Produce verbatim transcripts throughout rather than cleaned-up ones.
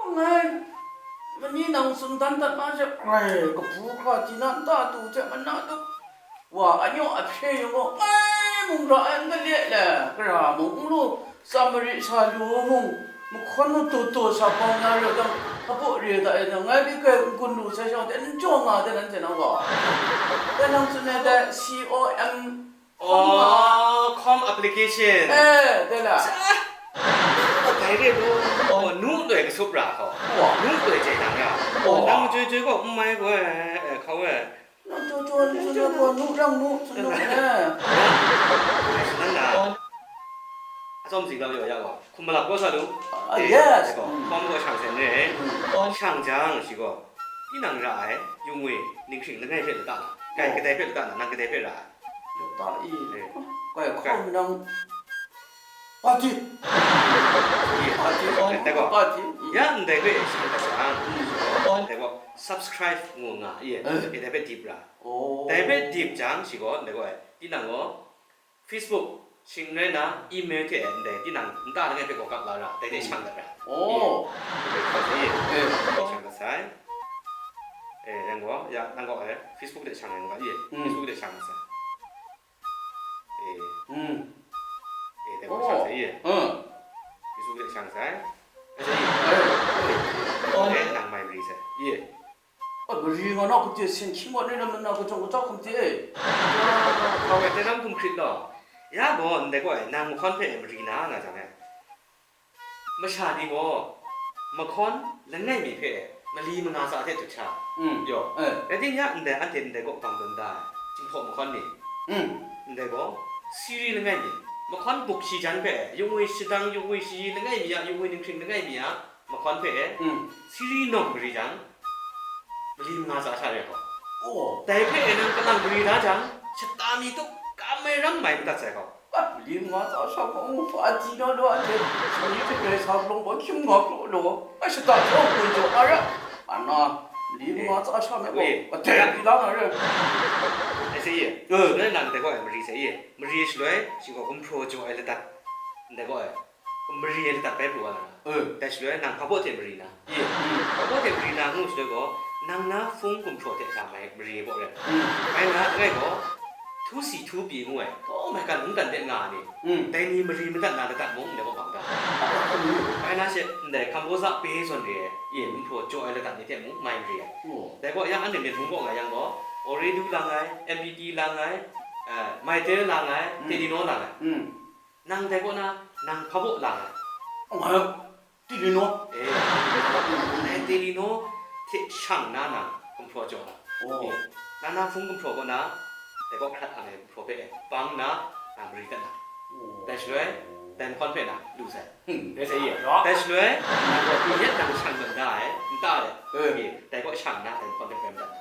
Ngai, mani nang tsun dan dat na she, grai kabu hkra, tina nta tu hte mana tup, wa anyaw ahpye yu gaw, ngai mung ra ai n gale le, gara mung n lu, Samari sa lu mung, mahkawn nu tu tu sa bawng na re dang, abu re da e dang, ngai bi kai n gun lu sai shawng de, n jaw nga de, nanhte nang gaw. De nang tsun ai de, C O M, Oh, com application. Eh, de la. Dai re lo. Oh, nu doi kasup ra hkau. Wa. Nu doi jai nang ya. Oh. Nang joi joi gaw n mai gaw, eh, hkau e. Nang jaw jaw ni tsun ai gaw, nu rang nu, tsun nu e. Ai, tsun na. Atsawm zing lam yaw ya gaw, hkum malap gaw sa lu. Ah, eh, yes. Gaw, hkawm gaw shang sen re. Mm. Shang jang, shi gaw, tinang ra ai, yung ngwi, ninghking langai hpe lata na, kai kadai hpe lata na, nang kadai hpe ra ai. Lata i. Eh. Kai hkawm nang, pati. Iya, pati, dai gaw. Pati. Mm. Ya ndai hpe shang dat jang, mm, dai gaw, subscribe ngu nga, iya, eh, dai hpe dip ra. Oh. Dai hpe dip jang, shi gaw, ndai gaw, tinang gaw, Facebook, shing rai na, email hte ndai tinang nta langai hpe gaw kap la ra, dai hte shang dat ra. Oh. Iya. Dai hte shang dat sai. Eh, nang gaw, ya, nang gaw, eh, Facebook hte shang ai nga, iya. Mm. Facebook hte shang dat sai. Eh. Mm. Eh, dai gaw shang sai, iya. Mm. Facebook hte shang sai. Dai hte, iya. Eh. Eh, nang mai mari sai, iya. Oi, mari nga na hkum hte, sen hkying wa ni lam na kajawng kata hkum hte e. Wa, hpa wai, dai lam hkum hkrit law. Ya gaw, ndai gaw, nang mahkawn hpe mari na nga jang e. Masha ni gaw, mahkawn langai mi hpe mali manga tsa hte dut sha. Mm. Yaw. Eh. Rai timung, ya ndai anhte ndai kaw bang tawn da ai, Jinghpaw mahkawn ni. Mm. Ndai gaw, siri langai mi, mahkawn buk shi jan hpe, yung ngwi shadang, yung ngwi shayi langai mi a, yung ngwi ninghking langai mi a, mahkawn hpe, mm, siri nawng mari jang, mali manga tsa sha re hkau. Oh. Dai hpe nang kalang mari da jang, shata mi tup kam ai ram mai madat sai hkau. Ah, mali manga tsa sha hkau, ngu hpa di na law, anhte shani hte grai sa palawng gaw hkying nga hkru law, ai shata jaw hkun jaw a ra, ana, mali manga tsa sha me gaw, eh, ade di la na re. Ai sai ye, eh, shaloi nang dai gaw ai mari sai ye, mari shaloi, shi gaw gumhpraw jaw ai ladat, ndai gaw ai, mari ai ladat bai pru wa na. Eh. Dai shaloi nang hpa baw hte mari na? Ye. Mm. Hpa baw hte mari na ngu shaloi gaw, nang na hpung gumhpraw hte sha mai mari ai baw rai. Mm. Bai na, langai gaw, htu si htu pyi ngu ai, tawm ai kan mungdan de nga ai ni. Mm. Dai ni mari madat na ladat mung ndai gaw bang da. Bai na she, ndai Kamboja pe zawn re ai, ye, gumhpraw jaw ai ladat ni hte mung mai mari ai. Oh. Dai gaw, ya anhte myit mung kaw nga yang gaw, Ooredoo lang ai, M B T lang ai, eh, Mytel lang ai, mm, Telenor lang ai. Mm. Nang dai kaw na, nang hpa baw lang ai? Ngai, Telenor. Eh, nang Telenor hte shang na nang gumhpraw jaw na. Oh. Eh, nang na hpung gumhpraw kaw na, dai kaw hkrat ang ai gumhpraw hpe bang na, nang mari dat na. Oh. Dai shaloi, dai mahkawn hpe na lu sai. Hmm. Dai sai ye. Ya. Dai shaloi, nang gaw mi yet nang shang tawn da ai, nta de. Eh. Eh, dai kaw shang na, dai mahkawn hpe bai madat na.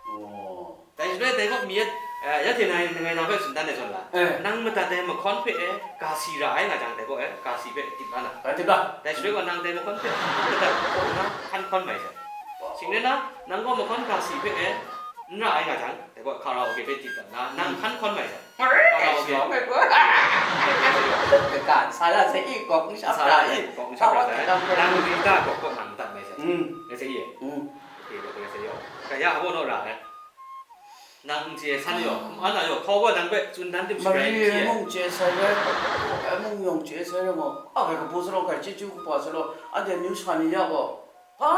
Oh. Dai shaloi dai gaw mi yet, eh, ya hte ngai, ngai nang hpe tsun dan ai zawn la. Eh. Nang madat ai mahkawn hpe e, ga si ra ai nga jang, dai gaw e, ga si hpe dip la na. Ga dip la. Dai shaloi gaw nang dai mahkawn hpe madat hkaw na hkan hkawn mai sai. Shing rai na, nang gaw mahkawn ga si hpe e, n ra ai nga jang, dai gaw karaoke hpe dip la na, nang hkan hkawn mai sai. Karaoke. Kaga sa la sai i, gawk n shap ra i. Gawk n shap ra sai. Nang rita gawk gaw nang madat mai sai. Mm. Ngai sai i. Mm. Oke, oke, sai i. Kaya a gaw naw ra ai. Nang n chye san yaw, hkum an a yaw, hkaw gaw nang hpe tsun dan tim sharai n chye. Mari mung chye sai rai, hkaw ai mung yawng chye sai rai gaw, a kai kabu sa law, kai chyeju kaba sa law, anhte amyu sha ni ya gaw, hpa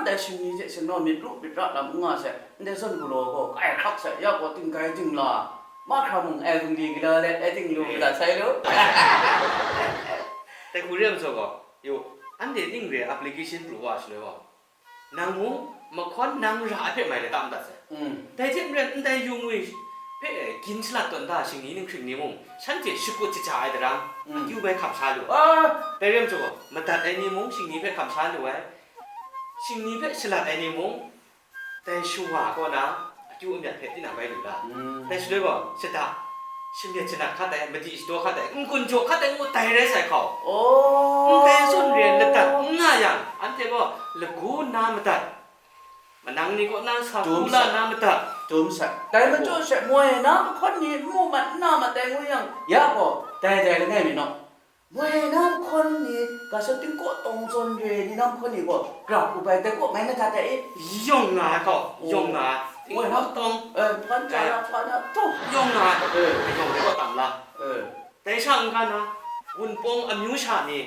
ndai shingni hte seng naw myit ru myit ra lam n nga sai, ndai zawn galaw gaw, kai hkrak sai, ya gaw, tinggai tingla, mahkra mung ai gumli gala let, ai tinglu gala sai lu. Dai hku re ai majaw gaw, yu, anhte ning re ai application pru wa shaloi gaw, nang mung mahkawn nang ra ai hpe mai ladat madat sai. Mm. Dai hte maren, ndai yu ngwi hpe gin shalat tawn da shingni ninghkring ni mung, shanhte shakut shaja ai daram, mm, akyu bai hkam sha lu ai. Ah! Dai re ai majaw, madat ai ni mung shingni hpe hkam sha lu ai, shingni hpe shalat ai ni mung, dai shawa kaw na, akyu amyat hpe tinang bai lu la. Mm. Dai shaloi gaw, shada, shamyet shanat hkat ai, madi shadaw hkat ai, n-gun jaw hkat ai ngu dai rai sai hkau. Oh. Ndai zawn re ai ladat n nga yang, anhte gaw lagu nna madat, manang ni kaw na sa hku la nna madat. Tum sai. Dai majaw she moi na mahkawn ni n mu mat nna mat ai ngu yang, ya gaw, dai dai langai mi naw. Moi na hkawn ni, ga sha tingkaw tawng zawn re ni na hkawn ni gaw, gra hku bai dai kaw mai madat ai e. Yawng nga ai gaw, yawng nga ai. Moi na tingkaw tawng. Eh, hpan ja na, hpan na tawng. Yawng nga ai. Eh. Yawng dai kaw tam la. Eh. Dai sha n-ga na, wunpawng amyu sha ni,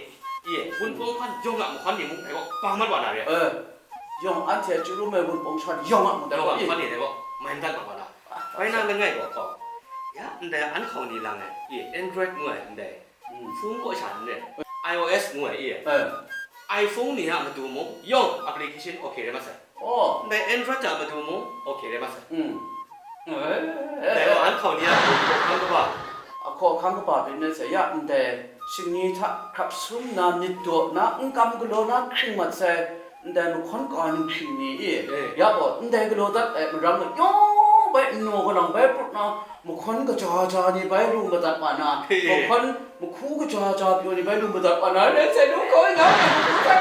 ye, wunpawng hkan yawng a mahkawn ni mung dai kaw bang mat wa na re. Eh. Yawng anhte chyaru me wunpawng sha ni yawng a mahkawn ni dai kaw mai madat wa na. Bai na langai gaw hkaw. Ya, ndai an hkaw ni lang ai, ye, Android ngu ai ndai. Phone kaw sha n re, iOS ngu ai e. Eh. iPhone ni a matu mung yawng application okay rai masai. Oh. Ndai Android a matu mung okay rai masai. Mm. Eh. Ndai gaw an hkau ni a hkawhkam kaba. A hkawhkam kaba byin rai sai, ya ndai shingni hta hkrap sum na, myit daw na, n kam galaw na hkring mat sai. Ndai mahkawn ka ni hkring ni e, eh, ya gaw, ndai galaw dat ai maram mayaw bai nnaw galang bai prut na, mahkawn kaja ja ni bai lu madat wa na, eh, mahkawn mahku kaja ja pyaw ni bai lu madat wa na, rai sai lu kau nga ai mahku hta.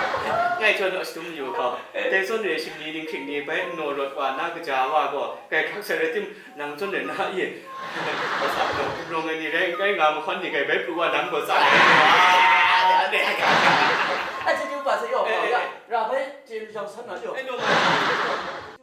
Ngai htawn a shadum yu hkau. Eh. Dai zawn re shingni ni hkring ni bai nnaw rawt wa na kaja wa gaw, kai hkrak sai rai tim, nang zawn re na e. Masa gaw, gumrawng ai ni rai n kai nga, mahkawn ni kai bai pru wa nang gaw tsa ai. Ah, ya, ya. Ai, chyeju pa sai yaw, eh, eh, ya, eh, ra bai chye mayang san na jaw. Eh, no, ma.